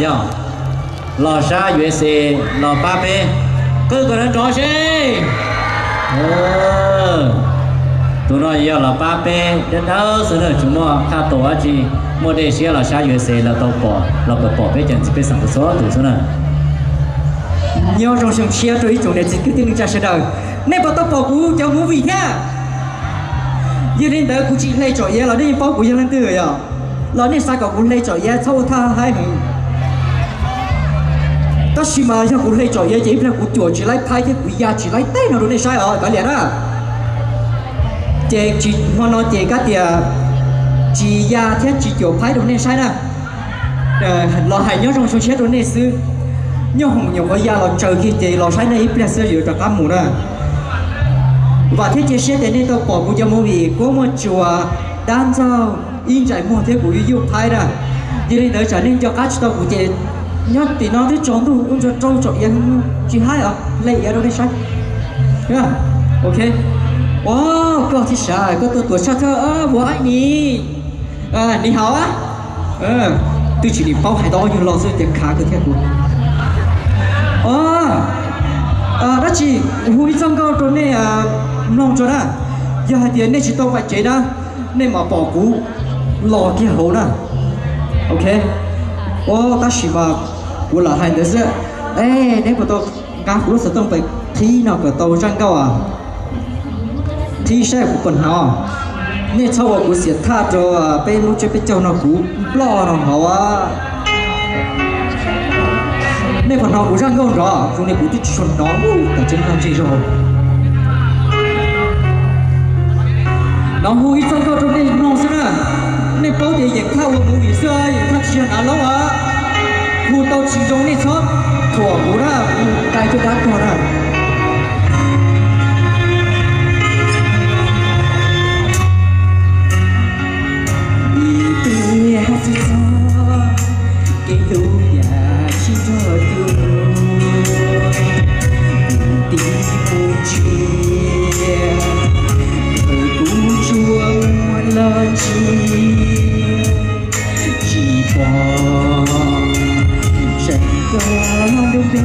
Yog los sab U S A los pab peb, qw kom nrov seb. Tus no yog los pab peb dawb dawb xwb na, tsis muaj qhaj tua dab tsi, muaj dej siab los sab U S A los tau pom, los pom peb cov ntxhais pej xeem txhua tus xwb na. Nyob zoo xyoo tshiab rau ib tsoom niam txiv kwv tij neej tsa sawv daws, nej puas tau pom kuv cov movie thiab? Yog li ntawd kuv tsis hle tsom iav los nej yeej paub kuv yog leej twg yog, los nej xav kom kuv hle tsom iav txhob ua thaj haib heev. Tab sis mas yog kuv hle tsom iav ces ib pliag kuv cuam tsis laib phaib thiab kuv ya tsis laib teb no rau nej saib os kav liam na. Ces tsis hmo no ces kab tias tsis ya thiab tsis cuam phaib rau nej saib na. Los hais nyob zoo xyoo tshiab rau nej xwb. Nyob hoom nyuam qhuav ya los tsaws kiag ces los saib nej ib pliag xwb yuav rov qab mus na. Vam thiab cia siab tias nej tau pom kuv cov movie Kuab Muaj Tsuas, Dab Ntxaug, Ib Ntsais Muag thiab kuv yuj yuj phaib na. Yog li ntawd tsam nej nco qab tsis tau kuv ces nyob tim no twb tsaus ntuj ua ntsuag rau tsom iav tsis haib os, hle iav rau nej saib. Ok. Ua koj thiab sav koj tuaj tuam tshaj thawj vua aib ni, ni hauv a. Twb tsis nim paub hais tau ob nyuag lo xwb tias khav kawg thiab kuv. Dab tsi, hu ib txoj nkauj rau nej mloog tso na. Yog hais tias nej tsis tau pais tsev na, nej mam pom kuv los kiag hauv na. Ok. Tab sis mas kuv lam hais ntawd xwb. Neb puas tau nqa kuv lub xov tooj pais qhib no kom tau zaj nkauj a? Qhib saib kuv puas hnov. Nej txhob ua kuv xiam thaj rau peb lub tsiab peb caug no kuv nploj no hauv. Nej puas hnov kuv zaj nkauj nrov? Zoo li kuv twb tsis tshua hnov, tam tseeb nqaj ntseg zog. Los hu ib txoj nkauj rau nej mloog xwb na. Nej paub tias Yeem Thaj ua movie xwb, Yeem Thaj tsis yog nav laub a. Hu tau tsis zoo nej txhob thuam kuv na, kuv dai caj dab tuag na. Ib pliag xwb txog, kev hlub yam sib nrog cuag, tus tib mus ntsia, ntawm kuv tsuas muaj los ntsia, tsis pom seem koj lub npe,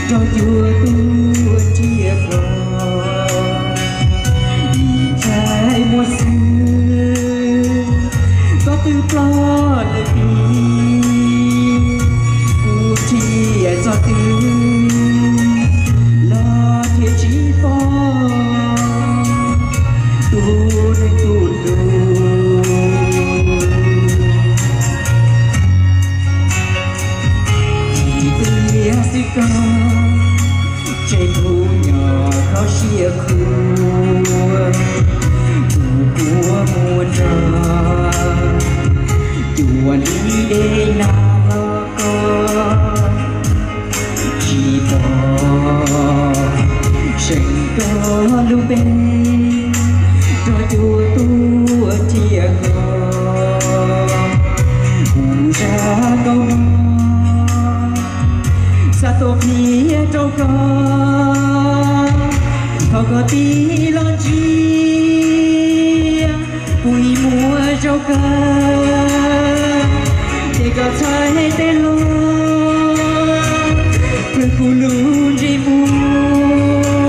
nrog cuag tuaj riam kho. Ib ntxhais muaj xwb, koj twb ploj lawm pib, kuv thiaj txog twg los thiaj tsis pom tus neeg tus hlub. Ib pliag xwb koj, tseem hu nyo kho siab khuav, tus kua muag nrog, cuag li dej nag los koj, tsis pom seem koj lub npe, nrog cuag tuaj riam kho. Kuv zaj nkauj no xav tuaj qhia rau koj, thov koj tig los ntsia, kuv ib muag zaum kawg, ces koj txhais tes los pw kuv lub ntsej muag,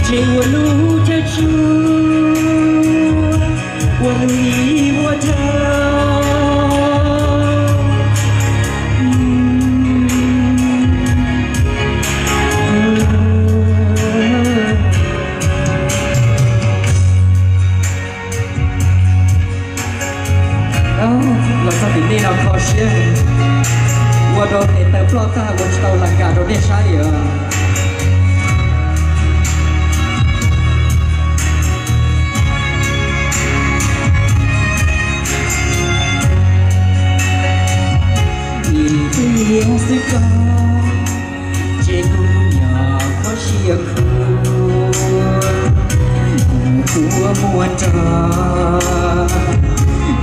tseg ua lub chaw tsuag, ua lub ib vuag chaw. Los txog tim nej no kho siab, ua rau tes taw ploj tag ua tsis tau las kas rau nej saib li os. Ib pliag xwb koj, ces kuv nyob kho siab khuav, kuv kua muag nrog,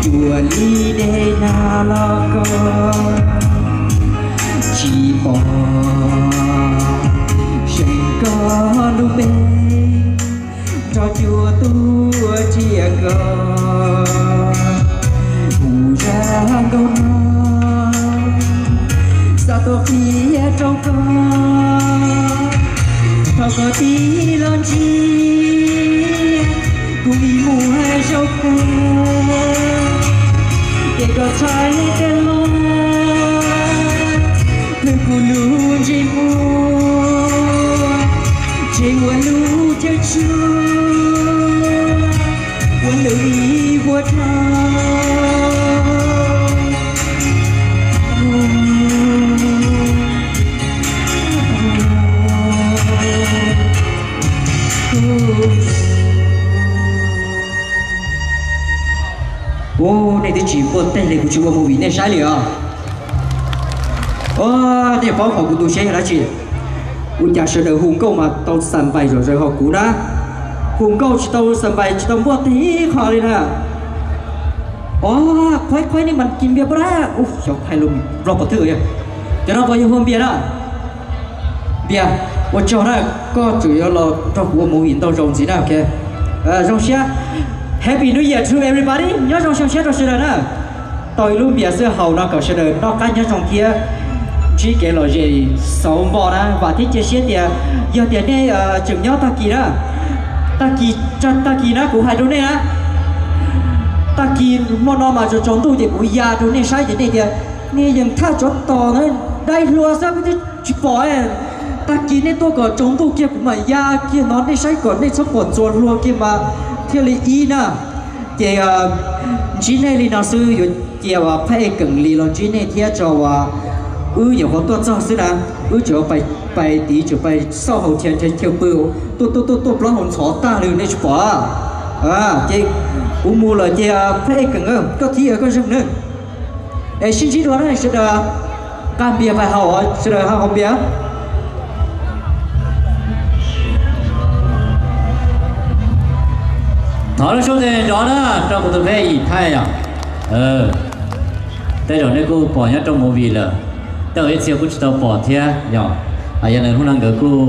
cuag li dej nag los koj, tsis pom seem koj lub npe, nrog cuag tuaj riam kho. Kuv zaj nkauj no Tias rau koj, thov koj tig los ntsia kuv ib mus hais zaum kawg, ces koj txhais tes los, nws kuv lub ntsej muag, ces ua lub chaw tsuag, ua lub ib vuag dhau. Ua, nej twb tsis npuaj teg li, kuv tsis ua movie nej saib li os. Ua, nej paub qhov kuv tu siab yog dab tsi? Ua cas sawv daws hu nkauj mas tau xa npais zom zaws, ho kuv na, hu nkauj tsis tau xa npais, tsis tau npuaj teg ib qho li na. Ua, qhuaib qhuaib nej mas kis npias pab dab, ua xyov hais lus Nplog pov thwj yog, cov no puas yog hu npias na? Npias, ua tsaug na, koj tseem yuav los nrog kuv ua movie ntau zaus ntxiv na, ok. Zoo siab. Happy New Year to everybody. Nyob zoo xyoo tshiab rau sawv daws na. Tau ib lub npias xwb haus no kom sawv daws noj qab nyob zoo thiab ntsib kev lom zem xauv npo na. Vam thiab cia siab tias yog tias nej tseem nyob tag kis na, tag kis, tag kis na kuv hais rau nej na, tag kis hmo no mas tsaus tsaus ntuj ces kuv ya rau nej saib ces nej tias, nej yeej thaj tsov tos na, dai hlua xwb kuv twb tsis pom. Tag kis nej tuaj kom tsaus ntuj kiag kuv mam ya kiag no nej saib kom nej txhob pom ntxuav hlua kiag mas thiaj li ib na. Ces ntsib nej li no xwb yuav cia uas phab ej Keem Lis los ntsib nej thiab tso uas wb nyuam qhuav tuaj txog xwb na, wb tseem pais tid tseem pais xauj hauv chaw pw, tuaj tuaj tuaj tuaj plaub hau ntxhov tag li nej tsis pom. Ces kuv mus lawm ces phab ej Keem, koj thib koj zeeg na. Es sib ntsib dua na sawv daws, nqa npias pais haus, sawv daws haus npias. Thov lub suab tes nrov na rau kuv tus phab ej Yim Thaij os. Tej zaum nej kuj pom nyob rau movie lawm, tej zaum ib txhia kuj tsis tau pom thiab yog. Yog li hnub no nkawd kuj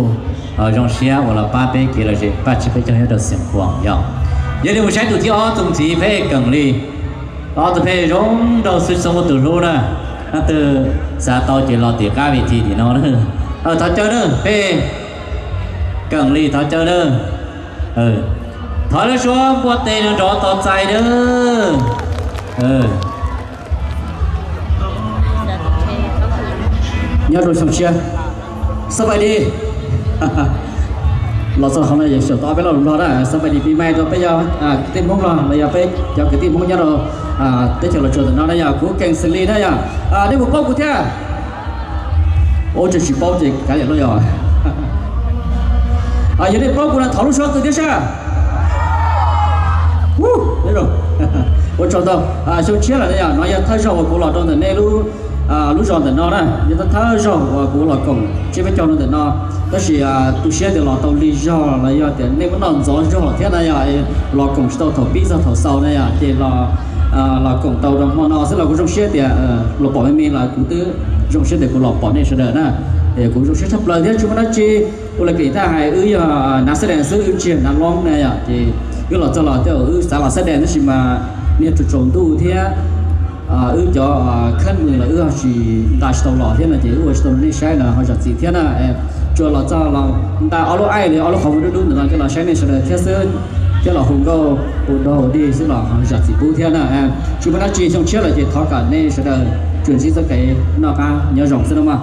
zoo siab uas los pab peb kev lom zem paj tsib peb caug nyob rau Xeev Khuam yog. Yog li mus saib tus thib ob tus ntxiv phab ej Keem Lis. Ob tug phab ej zoo nraug xwb txhob muaj tus hlub na. Leej twg xav tau ces los tim qab vis thi tim no na. Thov caw na, phab ej Keem Lis thov caw na. Thov lub suab npuaj tes nrov tos txais na. Nyob rau xyoo tshiab, xab pais di. Los txog qhov no yog xyaum tau peb lo lus Nplog na, xab pais di pis mais rau peb yog kwv tij Hmoob los los yog peb cov kwv tij Hmoob nyob rau teb chaws Los Tsuas ntawm no na yog kuv Keem Xeem Lis na yog. Nej puas paub kuv thiab? Ua tseem tsis paub ces kav liam lauj yog. Yog nej paub kuv no thov lub suab qw thiab sab. Ua tsaug ntau. Xyoo tshiab lawm na yog, no yog thawj zaug uas kuv los rau ntawm nej lub lub zos ntawm no na, yog thawj zaug uas kuv los koom tsib peb caug rau ntawm no. Tab sis tu siab tias los tau lig zog los yog tias nej muab noj ntxov zog thiab na yog, los koom tsis tau thaum pib txog thaum xaus na yog, ces los koom tau rau hmo no xwb los kuv zoo siab tias los pom me me los kuv twb zoo siab tias kuv los pom nej sawv daws na. Kuv zoo siab tshaj plaws thiab tsis muaj dab tsi. Ua li kev thaj hais wb yog nav xab dees xwb, wb tsis yog nav loob na yom, ces wb los txog los tej zaum wb xav los xab dees tab sis mas niag tsaus tsaus ntuj thiab wb cov khab mws los wb ho tsis nqa tsis tau los thiab no ces wb ua tsis tau rau nej saib no ho zam txim thiab na. Tsuas los txog los nqa ob lub aim li ob lub qhov muag dub dub ntawm no coj los saib nej sawv daws thiab xwb, thiab los hu nkauj hu dog hu dig xwb los ho zam txim pub thiab na. Tsis muaj dab tsi, xyoo tshiab lawm ces thov kom nej sawv daws tsuas ntsib txoj kev noj qab nyob zoo xwb na mog.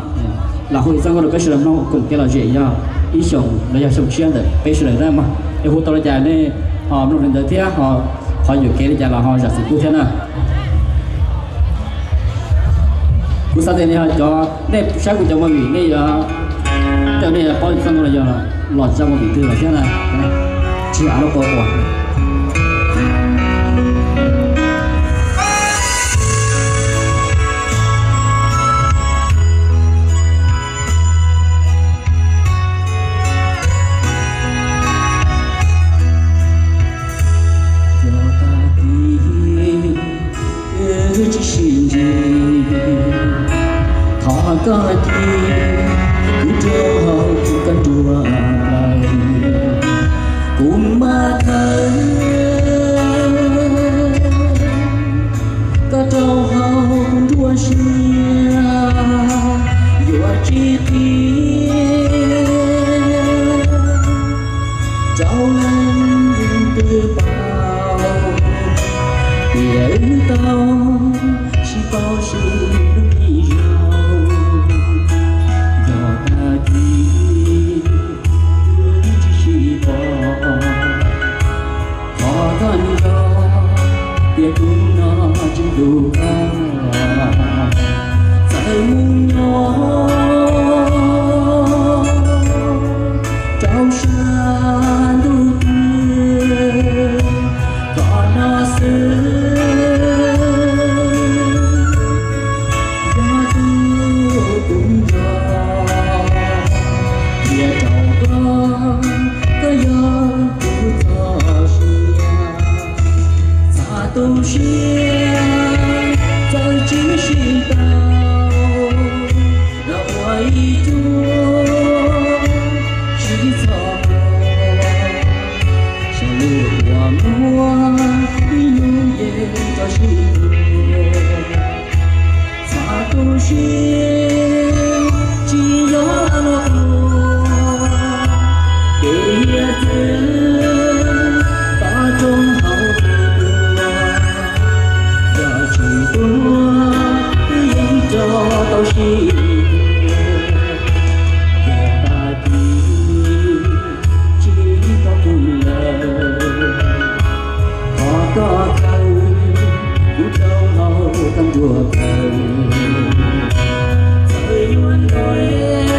Lam hu ib txoj nkauj rau peb sawv daws mloog koom kev lom zem yog ib xyoos los yog xyoo tshiab ntawm peb sawv daws na mog. Es hu tau li cas nej ho mloog li ntawd thiab ho qhov yuam kev li cas los ho zam txim pub thiab na. Kuv xav tias nej cov nej saib kuv cov movie nej yuav, tej nej yuav paub txoj nkauj los yog los zaj movie twg los thiab na. Tsis av lub pov ua Cov tag kis wb tsis sib ntsib, thov koj cia kuv rau hauv koj nruab plawv, kuv mam thawb koj rau hauv kuv nruab siab, yuav Tsis yog luag ua, kev hiav txwv toj roob hauv kev tuag, yog tsis tuag twb yeej rov tau sib yuav. Yog tag kis tsis pom kuv lawm, thov koj khaws kuv rau hauv koj nruab khaws, txawm yuav nqaim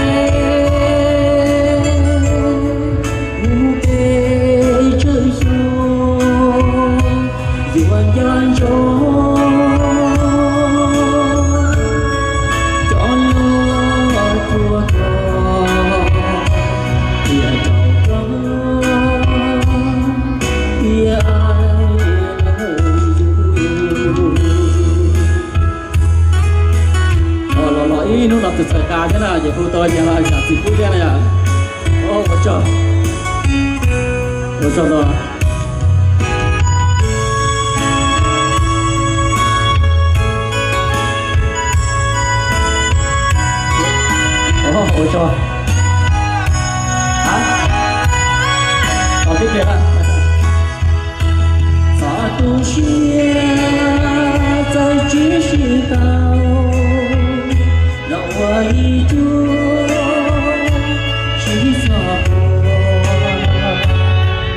mus pes tsawg xyoo, yuav nco ntsoov cov loj tuag koj, thiaj rau koj thiaj lawm yus. Los los ib hnub no txawm txawm tas thiab na, ces hu tau ces los zam txim pub thiab na yom. Ua tsaug, ua tsaug ntau. Ua tsaug. Tau tib pliag na. Txhob tu siab, txawm tsis sib tau, los ua ib tug sib txog tua,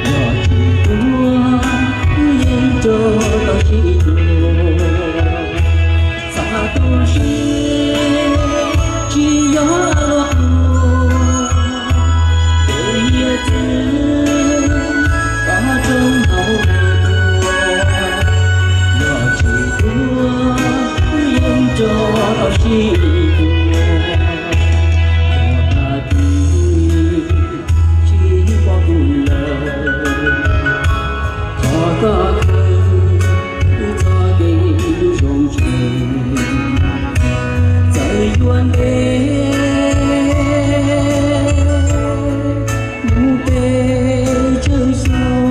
yog tsis tuag yeej rov tau sib yuav. Txhob tu siab, tsis yog luag ua, kev hiav txwv toj roob hauv kev tuag, yog tsis tuag yeej rov tau sib yuav. Yog tag kis tsis pom kuv lawm, thov koj khaws kuv txoj kev hlub zoo tshaj, txawm yuav ntev mus pes tsawg xyoo,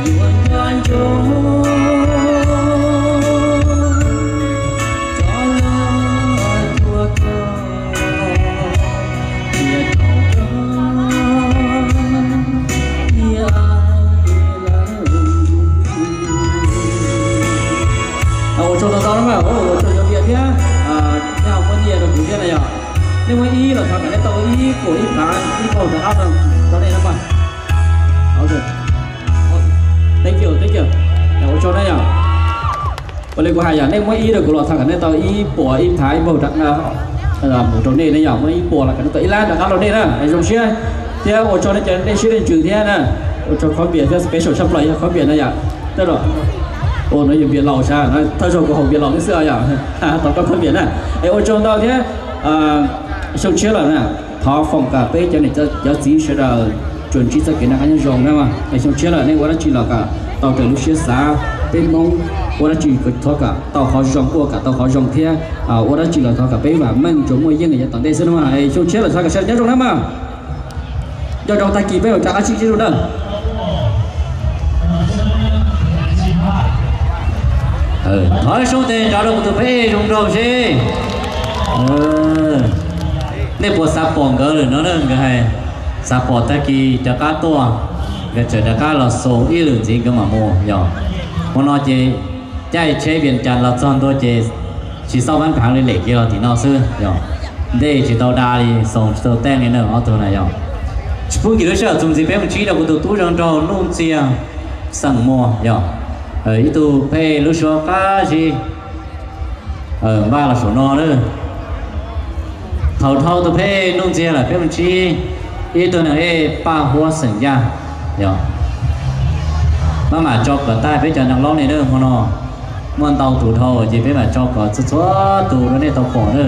yuav nco ntsoov cov loj tuag koj, thiaj rau koj thiaj lawm yus. Ua tsaug ntau ntau na, ua tsaug cov vias thiab, nej ho muab nyiaj rau kuv thiab na yom. Nej muaj ib los thov kom nej tau ib puas ib phav ib npaug rov qab rau nej na mas. Thank you, thank you. Ua tsaug na yom. Ua li kuv hais yom, nej muab ib rau kuv los thov kom nej tau ib puas ib phav ib npaug rov qab mus rau nej na yom, muab ib puas los kom nej tau ib lab rov qab rau nej na. Zoo siab thiab ua tsaug nej cov nej siab nej ntsws thiab na. Ua tsaug Khov Npias thiab special tshaj plaws yog Khov Npias na yom. Tej zaum ua no yog Npias Laus sas, thawj zaug kuv haum Npias Laus xwb yom. Tau koj Khov Npias na. Es ua tsaug ntau thiab, xyoo tshiab lawm na. Thov foom kom peb cov niam cov txiv sawv daws tsuas ntsib txoj kev noj qab nyob zoo na. Es xyoo tshiab lawm nej ua dab tsi los kom tau raws lub siab xav, peb Hmoob ua dab tsi thov kom tau qhov zoo, ua kom tau qhov zoo thiab ua dab tsi los thov kom peb vam meej tsuas muaj yeej yav tom ntej xwb na. Es xyoo tshiab lawm thov kom sawv daws nyob zoo na mas. Nco ntsoov tag kis peb mam rov qab sib ntsib dua na. Thov ib suab tes nrov rau kuv tus peb zoo nraug seb. Nej puas xav pom nkawd lawm no na, nkawd hais xav pom tag kis rov qab tuaj, nkawd tseem rov qab los xaus ib lwm ntxiv nkawd mam mus yom. Hmo no ces caij tsheb Vias Cas los txog ntua ces tsis xauj Vab Phaav li, lem kiag los tim no xwb yom. Ntej tsis tau da li, xaus tsis tau teej li na ob tug na yom. Tsis pub nkim lub sij hawm txuas ntxiv, peb mus ntsib rau kuv tus tub zoo nraug Nuj Ntxiag xeem Muas yom. Ib tug pheej lub suab qab zib npaj los saum no na. Thaum dhau tus pheej Nuj Ntxiag lawm peb mus ntsib ib tug neeg ej Paj Huab xeem Yaj yom. Maj mam tso kom tag peb cov neeg laub ne na, hmo no muaj ntau tus dhau ces peb mam tso kom txhua txhua tus rau nej tau pom na.